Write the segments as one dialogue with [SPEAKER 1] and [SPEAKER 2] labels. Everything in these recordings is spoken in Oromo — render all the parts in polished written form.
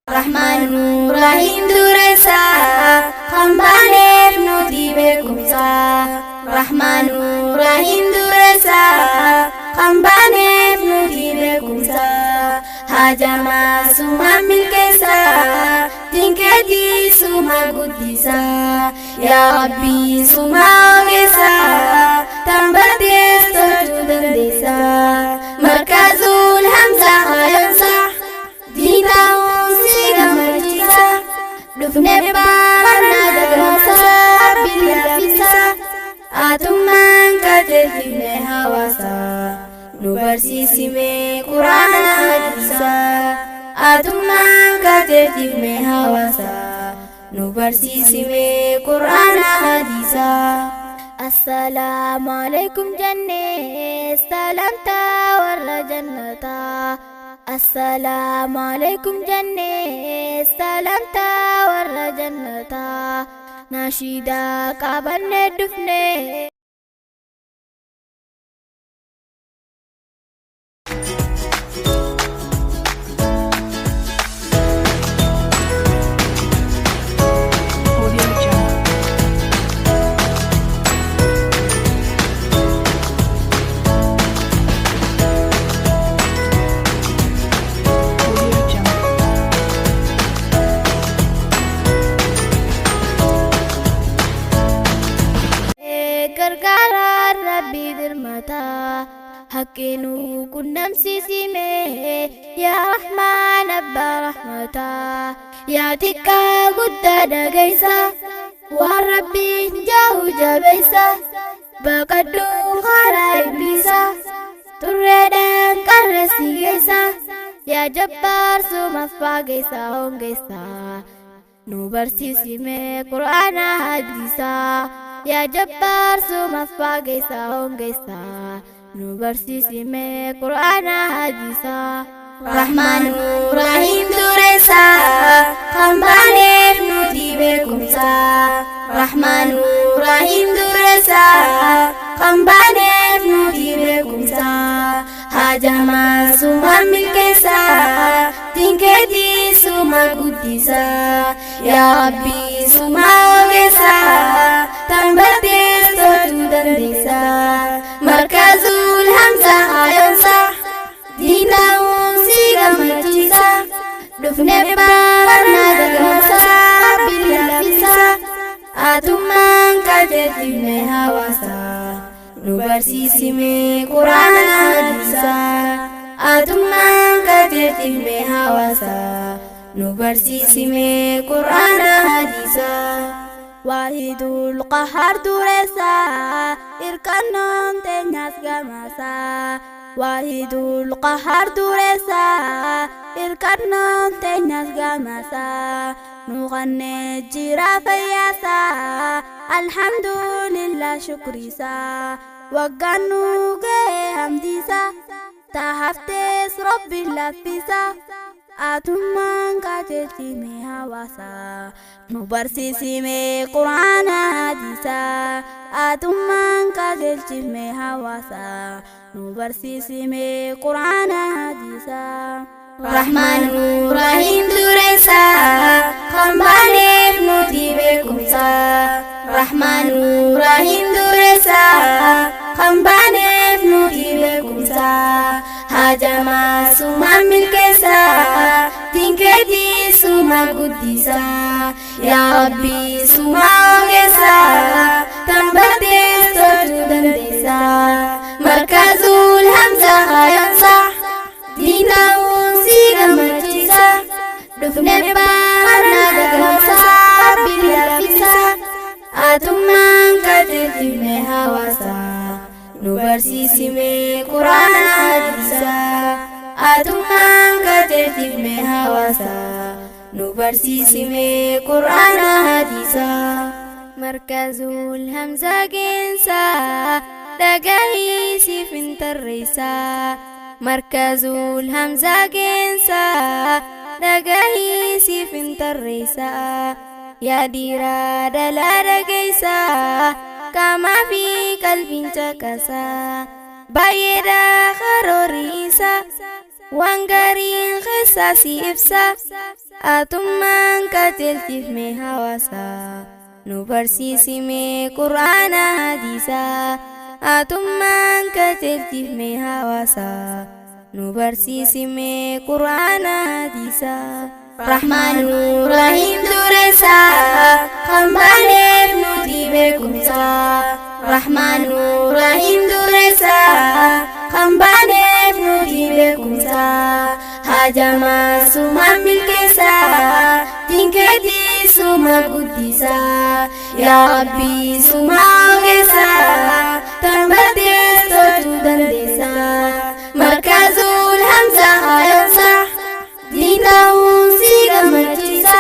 [SPEAKER 1] Rahmaanu Rahiim dureessa, kan baaneef nuti beekumsa. Rahmaanu Rahiim dureessa, kan baaneef nuti beekumsa. Hajamaa suma milkeessa, dinkeetii suma guddisa. Yaa Rabbi suma ogeessa, tambatees tolchuu dandeessa. Markazuul Hamza hayoonsa, diintaa'uun si gammachiisa. Dhufne baannaa dagamsa, Rabbiin laaffisa. Atummaan qajeelchifne hawaasa, nu barsiisime quraana hadiisa. Atummaan qajeelchifne hawaasa, nu barsiisime quraana hadiisa.
[SPEAKER 2] Assalaamu alaikum jennee salaamtaa warra jannataa. Assalaamu alaikum jennee salaamtaa warra jannataa. Nashiidaa qabannee dhufnee.
[SPEAKER 3] Audio Jungle. Audio Jungle.
[SPEAKER 2] Gargaaraan rabbii dirmataa haqqinuu qunnamsiisime yaa rahmaan abbaa rahmataa yaa xiqqaa guddaa dhageessa waan rabbiin jaahu jabeessa baqadhuu karaa ibliisa turreedhaan qarreessi geessa yaa jabbaar sumaffaa geessa hongeessa nu barsiisime quraana hadiisaa yaa jabbaar sumaffaa geessa hongeessa nu barsiisime quraana hadiisaa.
[SPEAKER 1] Rahmaanu Rahiim dureessa, kan baaneef nuti beekumsa. Rahmaanu Rahiim dureessa, kan baaneef nuti beekumsa. Hajamaa suma milkeessa, dinkeetii suma guddisa. Yaa Rabbi suma ogeessa, tambatees tolchuu dandeessa. Markazuul Hamza hayoonsa, diintaa'uun si gammachiisa. Dhufne baannaa dagamsa, Rabbiin laaffisa. Atummaan qajeelchifne hawaasa, nu barsiisime quraana hadiisa. Atummaan qajeelchifne hawaasa, nu barsiisime quraana hadiisa.
[SPEAKER 2] Waahidul qahaar dureessa irkannoon teenyas gamasa. Waahidul qahaar dureessa irkannoon teenyas gamasa. Nu qannee jira fayyaasa alhamdulillah shukriisa. Waggaan nu ga'e hamdiisa taahaftees rabbi laaffisa. Atummaan qajeelchime hawaasa nu barsiisime quraana hadiisa. Atummaan qajeelchime hawaasa nu barsiisime quraana hadiisa.
[SPEAKER 1] Rahmaanu Rahiim dureessa, kan baaneef nuti beekumsa. Rahmaanu Rahiim dureessa, kan baaneef nuti beekumsa. Hajamaa suma milkeessa, dinkeetii suma guddisa. Yaa Rabbi suma ogeessa, tambatees tolchuu dandeessa. Markazuul Hamza hayoonsa, diintaa'uun si gammachiisa. Dhufne baannaa dagamsa, Rabbiin laaffisa. Atummaan qajeelchifne hawaasa, nu barsiisime quraana hadiisa. Atummaan qajeelchifne hawaasa, nu barsiisime quraana hadiisa.
[SPEAKER 2] Markazuul Hamza geensa dhagahii siif hin tarreessa. Markazuul Hamza geensa dhagahii siif hin tarreessa. Yaa dhiiraa dhalaa dhageessa qaamaa fi qalbiin caqasa. Baay'eedha karoorri isaa. Waan gariin keessaa si ibsa. Atummaan qajeelchifme hawaasa. Nu barsiisime quraana hadiisa. Atummaan qajeelchifme hawaasa. Nu barsiisime quraana hadiisa.
[SPEAKER 1] Rahmaanu Rahiim dureessa kan baaneef nuti beekumsa. Rahmaanu Rahiim dureessa kan baaneef nuti beekumsa. Hajamaa suma milkeessa dinkeetii suma guddisa. Yaa Rabbi suma ogeessa tan baddees tolchuu dandeessa. Markazuul Hamza haayomsa. Diina'uun si gammachiisa.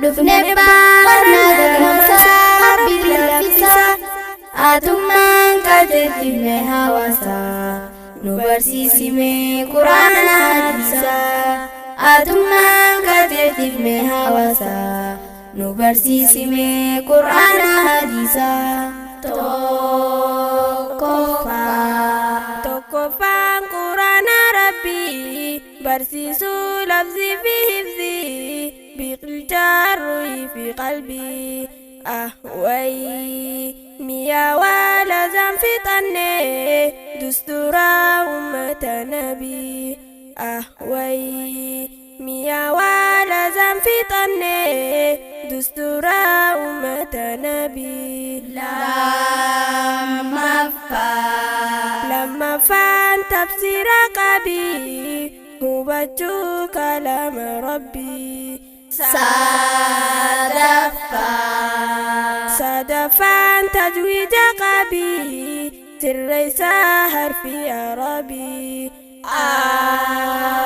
[SPEAKER 1] Dhufne baarna gagamsa. Rabbi laffisa. Atummaan qajeelchifne hawaasa. Nu barsiisime quraana hadiisa. Atummaan qajeelchifne hawaasa. Nu barsiisime quraana hadiisa. Tokkoffaa.
[SPEAKER 2] Tokkoffaan quraana rabbii barsiisuu labsii fi hifzii biqilchaa ruhii fi qalbii ahwayii mi'aawaa lazaan fixannee dusturaa ummata nabii ahwayii mi'aawaa lazaan fixannee dusturaa ummata nabii.
[SPEAKER 1] Lammaffaa.
[SPEAKER 2] Lammaffaan tafsiira qabii hubachuu kalaama rabbii.
[SPEAKER 1] Sadaffaa.
[SPEAKER 2] Sadaffaan tajwiida qabii sirreessaa harfi arabii.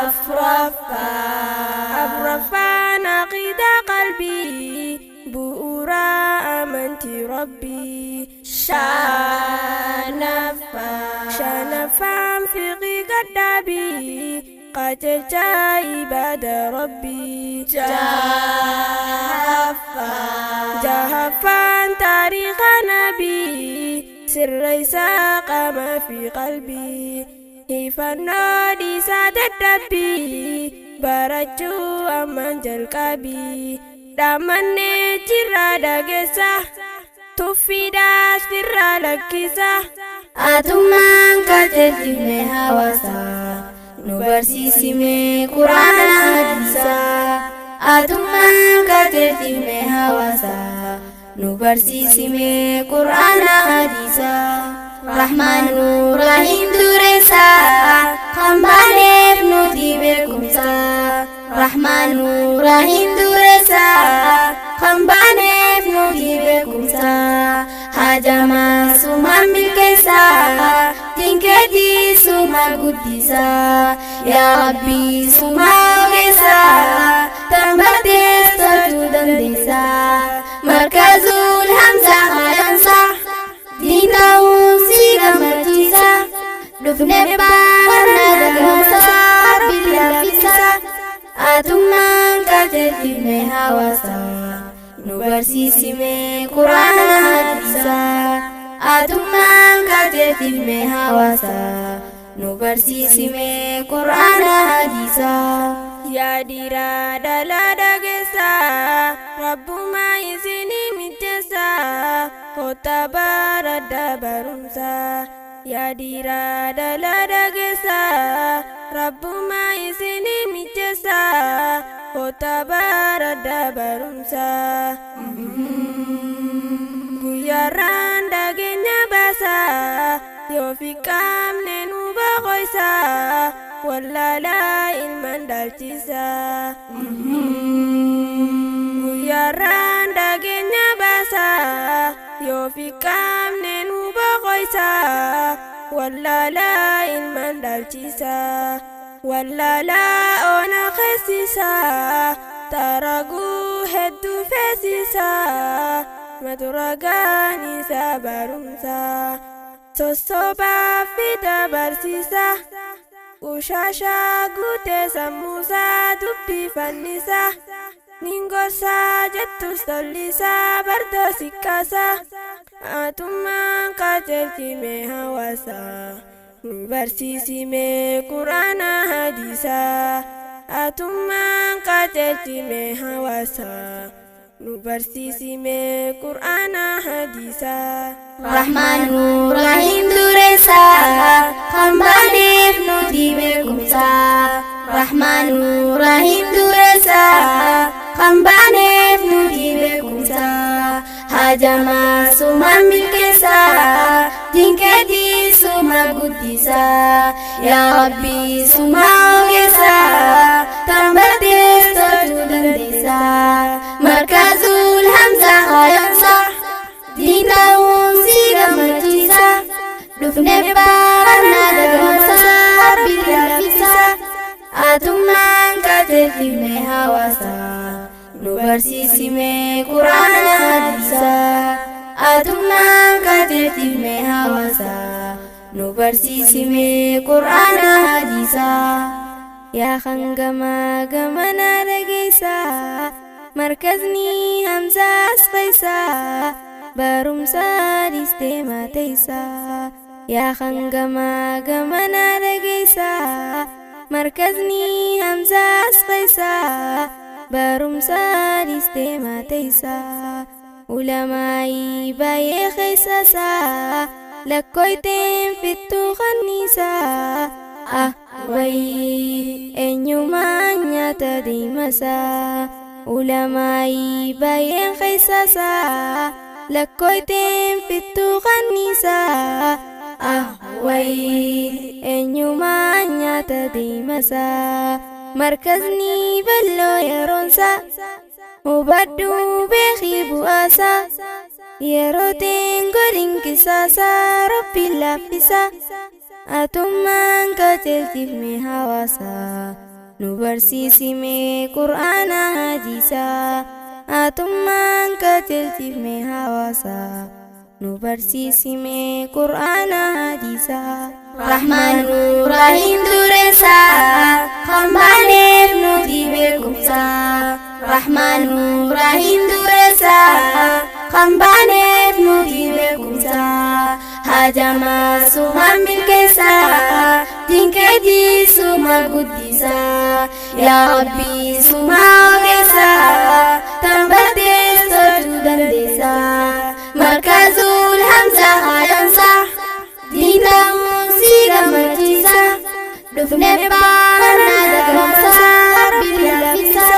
[SPEAKER 1] Afraffaa.
[SPEAKER 2] Afraffaan aqiidaa qalbii bu'uura amantii rabbii.
[SPEAKER 1] Shanaffaa.
[SPEAKER 2] Shanaffaan fiqii gadhaabii qajeelchaa ibaada rabbii.
[SPEAKER 1] Jahaffaa.
[SPEAKER 2] Jahaffaan taariika nabii sirreessaa qaamaa fi qalbii. Hifannoo dhiisaa dadhabbii barachuu ammaan jalqabii. Dhaamannee jirra dhageessa tuffiidhaas firraa lakkisa.
[SPEAKER 1] Atummaan qajeelchifne hawaasa. Nu barsiisime quraana hadiisa. Atummaan qajeelchifne hawaasa. Nu barsiisime quraana hadiisa. Rahmaanu Rahiim dureessa kan baaneef nuti beekumsa. Rahmaanu Rahiim dureessa kan baaneef nuti beekumsa. Hajamaa suma milkeessa dinkeetii suma guddisa. Yaa Rabbi suma ogeessa tan baddees tolchuu dandeessa. Markazuul Hamza haayomsa. Diina'uun si gammachiisa. Dhufne baarna gagamsa. Rabbi laffisa. Atummaan qajeelchifne hawaasa. Nu barsiisime quraana hadiisa. Atummaan qajeelchifne hawaasa. Nu barsiisime quraana hadiisa.
[SPEAKER 2] Yaa dhiiraa dhalaa dhageessaa rabbumaa isinii mijeessaa kottaa baradhaa barumsaa. Yaa dhiiraa dhalaa dhageessaa rabbumaa isinii mijeessaa kottaa baradhaa barumsaa. Guyyaarraan dhageenya baasaa yoo fi qaamne nu boqoysaa wallaalaa ilmaan dhaalchisaa. Guyyaarraan dhageenya baasaa yoo fi qaamne nu boqoysaa wallaalaa ilmaan dhaalchisaa. Wallaalaa ona keessisaa taraguu hedduu feesisaa maturagaan isaa barumsaa sossobaa fi dabarsiisaa. Ushaashaa guutee sammuusaa dubbii fannisaa Ningorsaa jettus tollisaa bardoo sikkaasaa Atummaan qajeelchime hawaasaa. Nu barsiisimee quraana hadiisaa. Atummaan qajeelchime hawaasaa. Nu barsiisimee quraana hadiisaa.
[SPEAKER 1] Rahmaanu Rahiim dureessa hambaaneef nuti beekumsa. Rahmaanu Rahiim dureessa hambaaneef nuti beekumsa. Hajamaa suma milkeessa dinkeetii suma guddisa. Yaa Rabbi suma ogeessa tambatees tolchuu dandeessa. Markazul Hamza hayoomsa. Diina'uun si gammachiisa. Dhufnee baranaa dagamsa. Rabbi laaffisa. Atummaan qajeelchifne hawaasa. Nu barsiisime quraana hadiisaa. Atummaan qajeelchifne hawaasa. Nu barsiisime quraana hadiisaa.
[SPEAKER 2] Yaa hangamaa gamanaa dhageessaa. Markazni Hamzaas fayyisaa. Barumsa dhiistee mateessaa. Yaa hangamaa gamanaa dhageessaa. Markazni Hamzaas fayyisaa. Barumsa dhiistee mateessaa. Ulamaayii baay'ee keessasaa. Lakkooyteen fittuu kanniisaa. Ah wayii eenyumaan nyaata deemasaa. Ulamaayii baay'een keessasaa. Lakkooyteen fittuu kanniisaa. Ah wayii eenyumaan nyaata deemasaa. Markazni bal'oo yeroonsaa. Hubadhuu beekii bu'aasaa. Yerooteen godhin qisaasaa Rabbi laaffisaa. Atummaan qajeelchifne hawaasaa. Nu barsiisime quraana hadiisaa. Atummaan qajeelchifne hawaasaa. Nu barsiisime quraana hadiisaa.
[SPEAKER 1] Rahmaanu Rahiim dureessa hambaaneef nuti beekumsa. Rahmaanu Rahiim dureessa hambaaneef nuti beekumsa. Hajamaa suma milkeessa dinkeetii suma guddisa. Yaa Rabbi suma ogeessa tambatees tolchuu dandeessa. Markazul Hamza hayoomsa. Diina'uun si gammachiisa. Dhufnee baranaa dagamsa. Rabbi laaffisa.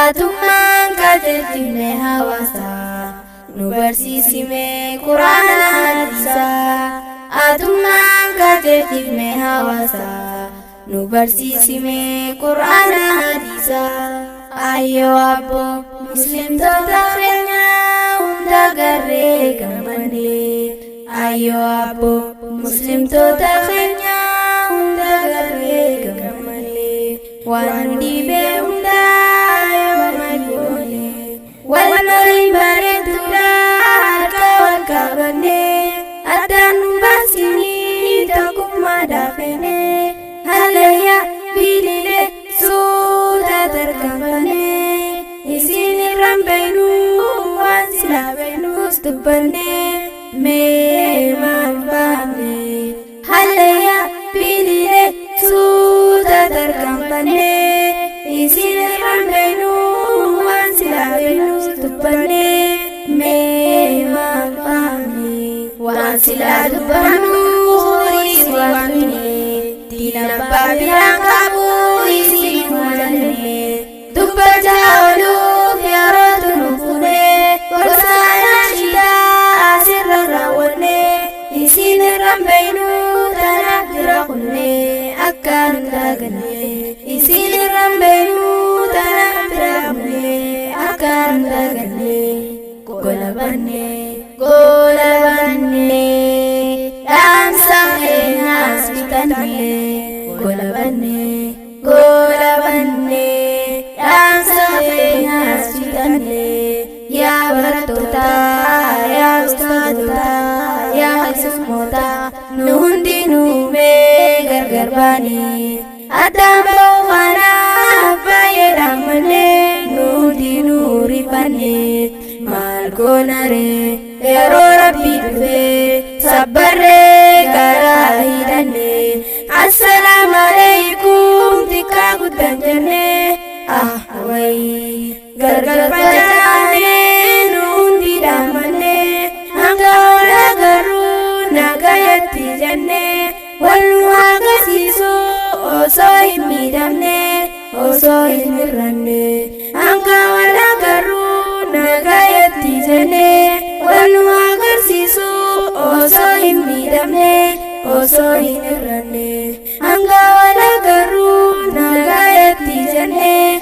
[SPEAKER 1] Atummaan qajeelchifne hawaasa. Nu barsiisime quraana hadiisaa. Atummaan qajeelchifne hawaasa. Nu barsiisime quraana hadiisaa. Ayyoo abboo muslimtoota keenyaa hunda garree gammadee. Ayyoo abboo muslimtoota keenyaa hunda garree gammadee. Waan nu dhibee hundaa yoo magoone. Wal marii bareeduudha harka wal qabannee. Addaan nu baasinii tokkummaa daafenee. Hallayyaa bililee suuta tarkaanfannee. Isin irraan beeknuu waan silaa beeknus dubbannee. Mee maal baafne. Hallayyaa bililee suuta tarkaanfannee. Isin irraan beeknuu waan silaa beeknus dubbannee. Mee maal baafne. Waan silaa dubbannu horii waan tune. Diina abbaa biraan qabu isin malanne. Dubbachaa ooluuf yeroo tunu fuune. Gorsaanaa shidaa asirra raawwanne. Isin irraan beeknu tanaaf bira kunne. Akka nu daaganne. Isin irraan beeknu tanaaf bira kunne. Akka nu daaganne. Gola banne. Gola banne. Dhaamsa keenyaas bitanne. Gola banne. Gola banne. Dhaamsa keenyaas bitanne. Yaa barattoota, yaa ustaadota, yaa keessummoota, nu hundinuu mee gargar baane. Addaan ba'uu kanaaf baay'ee dhaammanne, nu hundinuu rifanne. Maal goona ree yeroo Rabbi dhufee sabbarree karaa hidhanne.
[SPEAKER 2] Nagayatti jennee wal nu agarsiisu osoo hin miidhamne, osoo hin hir'anne. Hanga wal agarru nagayatti jennee wal nu agarsiisu osoo hin miidhamne, osoo hin hir'anne. Hanga wal agarru nagayatti jennee.